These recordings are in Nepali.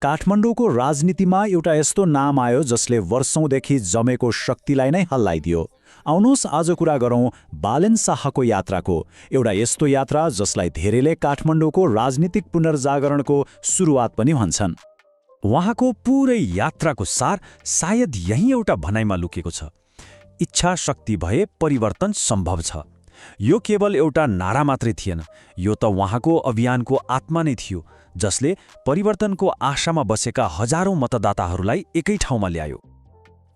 काठमाडौँको राजनीतिमा एउटा यस्तो नाम आयो जसले वर्षौंदेखि जमेको शक्तिलाई नै हल्लाइदियो। आउनुहोस् आज कुरा गरौँ बालेन शाहको यात्राको, एउटा यस्तो यात्रा जसलाई धेरैले काठमाडौँको राजनीतिक पुनर्जागरणको सुरुवात पनि भन्छन्। उहाँको पुरै यात्राको सार सायद यही एउटा भनाइमा लुकेको छ, इच्छा शक्ति भए परिवर्तन सम्भव छ। यो केवल एउटा नारा मात्रै थिएन, यो त उहाँको अभियानको आत्मा नै थियो, जसले परिवर्तनको आशामा बसेका हजारौं मतदाताहरूलाई एकै ठाउँमा ल्यायो।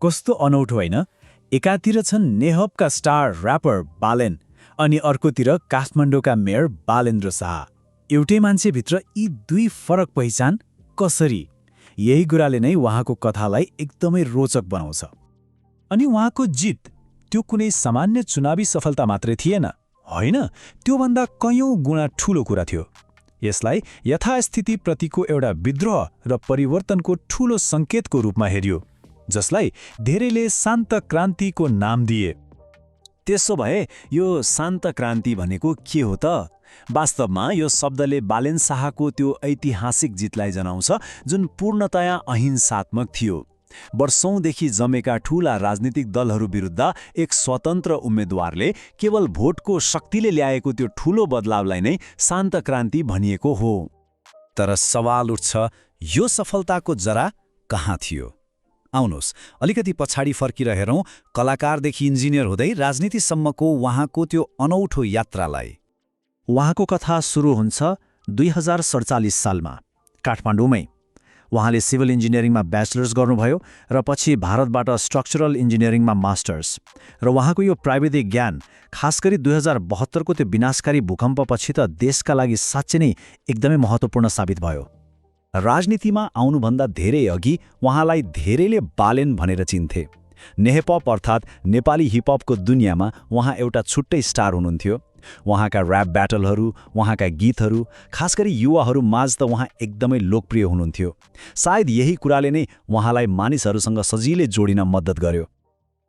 कस्तो अनौठो होइन, एकातिर छन् नेहपका स्टार र्यापर बालेन अनि अर्कोतिर काठमाडौँका मेयर बालेन्द्र शाह। एउटै मान्छेभित्र यी दुई फरक पहिचान कसरी? यही कुराले नै उहाँको कथालाई एकदमै रोचक बनाउँछ। अनि उहाँको जित त्यो कुनै सामान्य चुनावी सफलता मात्रै थिएन, होइन, त्योभन्दा कैयौं गुणा ठूलो कुरा थियो। यसलाई यथास्थितिप्रतिको एउटा विद्रोह र परिवर्तनको ठूलो सङ्केतको रूपमा हेरियो, जसलाई धेरैले शान्त क्रान्तिको नाम दिए। त्यसो भए यो शान्त क्रान्ति भनेको के हो त? वास्तवमा यो शब्दले बालेन शाहको त्यो ऐतिहासिक जितलाई जनाउँछ जुन पूर्णतया अहिंसात्मक थियो। वर्षौंदेखि जमेका ठूला राजनीतिक दलहरू विरुद्ध एक स्वतन्त्र उम्मेद्वारले केवल भोटको शक्तिले ल्याएको त्यो ठूलो बदलावलाई नै शान्त क्रान्ति भनिएको हो। तर सवाल उठ्छ, यो सफलताको जरा कहाँ थियो? आउनुहोस् अलिकति पछाडि फर्किएर हेरौँ, कलाकारदेखि इन्जिनियर हुँदै राजनीतिसम्मको उहाँको त्यो अनौठो यात्रालाई। उहाँको कथा सुरु हुन्छ 2047 सालमा काठमाडौँमै। उहाँले सिभिल इन्जिनियरिङमा ब्याचलर्स गर्नुभयो र पछि भारतबाट स्ट्रक्चरल इन्जिनियरिङमा मास्टर्स। र उहाँको यो प्राविधिक ज्ञान खास गरी 2072 को त्यो विनाशकारी भूकम्पपछि त देशका लागि साँच्चै नै एकदमै महत्त्वपूर्ण साबित भयो। राजनीतिमा आउनुभन्दा धेरै अघि उहाँलाई धेरैले बालेन भनेर चिन्थे। नेहपप अर्थात् नेपाली हिपहपको दुनियाँमा उहाँ एउटा छुट्टै स्टार हुनुहुन्थ्यो। उहाँका र्याप ब्याटलहरू, उहाँका गीतहरू, खास गरी युवाहरू माझ त उहाँ एकदमै लोकप्रिय हुनुहुन्थ्यो। सायद यही कुराले नै उहाँलाई मानिसहरूसँग सजिलै जोडिन मद्दत गर्यो।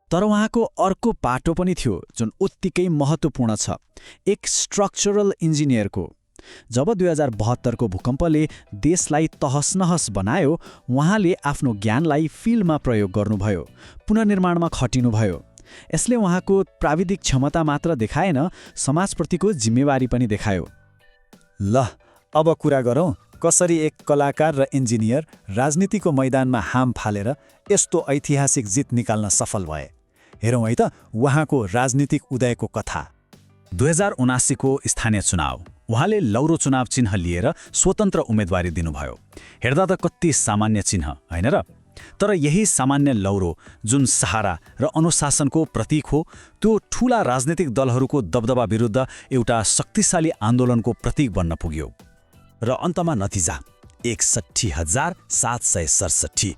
तर उहाँको अर्को पाटो पनि थियो जुन उत्तिकै महत्त्वपूर्ण छ, एक स्ट्रक्चरल इन्जिनियरको। जब 2072 को भूकम्पले देशलाई तहसनहस बनायो, उहाँले आफ्नो ज्ञानलाई फिल्डमा प्रयोग गर्नुभयो, पुनर्निर्माणमा खटिनुभयो। यसले उहाँको प्राविधिक क्षमता मात्र देखाएन, समाजप्रतिको जिम्मेवारी पनि देखायो। ल अब कुरा गरौँ कसरी एक कलाकार र इन्जिनियर राजनीतिको मैदानमा हाम फालेर यस्तो ऐतिहासिक जित निकाल्न सफल भए। हेरौँ है त उहाँको राजनीतिक उदयको कथा। 2079 को स्थानीय चुनाव, उहाँले लौरो चुनाव चिन्ह लिएर स्वतन्त्र उम्मेदवारी दिनुभयो। हेर्दा त कति सामान्य चिन्ह, होइन र? तर यही सामान्य लौरो जुन सहारा र अनुशासनको प्रतीक हो, त्यो ठूला राजनीतिक दलहरूको दबदबा विरुद्ध एउटा शक्तिशाली आन्दोलनको प्रतीक बन्न पुग्यो। र अन्तमा नतिजा 61,767।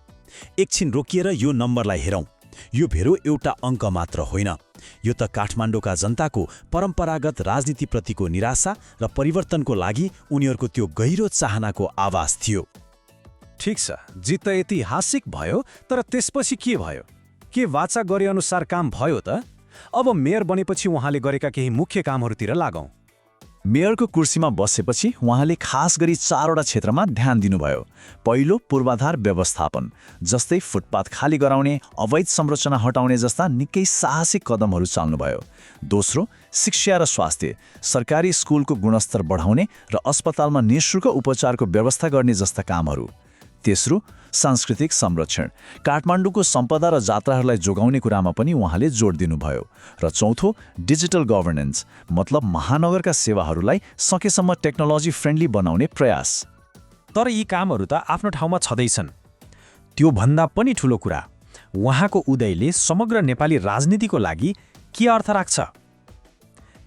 एकछिन रोकिएर यो नम्बरलाई हेरौँ। यो भेरो एउटा अङ्क मात्र होइन, यो त काठमाडौँका जनताको परम्परागत राजनीतिप्रतिको निराशा र परिवर्तनको लागि उनीहरूको त्यो गहिरो चाहनाको आवाज थियो। ठिक छ, जित त ऐतिहासिक भयो, तर त्यसपछि के भयो? के वाचा गरे अनुसार काम भयो त? अब मेयर बनेपछि उहाँले गरेका केही मुख्य कामहरूतिर लागौँ। मेयरको कुर्सीमा बसेपछि उहाँले खास गरी 4वटा क्षेत्रमा ध्यान दिनुभयो। पहिलो, पूर्वाधार व्यवस्थापन, जस्तै फुटपाथ खाली गराउने, अवैध संरचना हटाउने जस्ता निकै साहसिक कदमहरू चाल्नुभयो। दोस्रो, शिक्षा र स्वास्थ्य, सरकारी स्कुलको गुणस्तर बढाउने र अस्पतालमा निःशुल्क उपचारको व्यवस्था गर्ने जस्ता कामहरू। तेस्रो, सांस्कृतिक संरक्षण, काठमाडौँको सम्पदा र जात्राहरूलाई जोगाउने कुरामा पनि उहाँले जोड दिनुभयो। र चौथो, डिजिटल गभर्नेन्स, मतलब महानगरका सेवाहरूलाई सकेसम्म टेक्नोलोजी फ्रेन्डली बनाउने प्रयास। तर यी कामहरू त आफ्नो ठाउँमा छँदैछन्। त्यो भन्दा पनि ठूलो कुरा, उहाँको उदयले समग्र नेपाली राजनीतिको लागि के अर्थ राख्छ?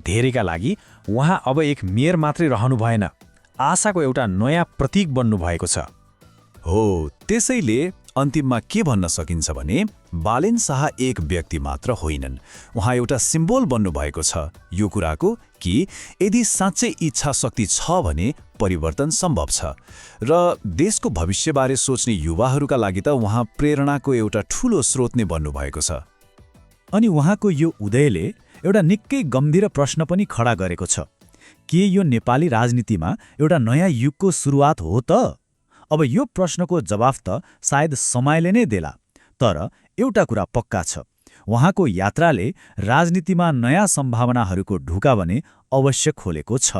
धेरैका लागि उहाँ अब एक मेयर मात्रै रहनु भएन, आशाको एउटा नयाँ प्रतीक बन्नु भएको छ। हो, त्यसैले अन्तिममा के भन्न सकिन्छ भने बालेन शाह एक व्यक्ति मात्र होइनन्, उहाँ एउटा सिम्बोल बन्नुभएको छ यो कुराको कि यदि साँच्चै इच्छा शक्ति छ भने परिवर्तन सम्भव छ। र देशको भविष्यबारे सोच्ने युवाहरूका लागि त उहाँ प्रेरणाको एउटा ठूलो स्रोत नै बन्नुभएको छ। अनि उहाँको यो उदयले एउटा निकै गम्भीर प्रश्न पनि खडा गरेको छ, के यो नेपाली राजनीतिमा एउटा नयाँ युगको सुरुवात हो त? अब यो प्रश्नको जवाफ त सायद समयले नै देला, तर एउटा कुरा पक्का छ, उहाँको यात्राले राजनीतिमा नयाँ सम्भावनाहरूको ढुका भने अवश्य खोलेको छ।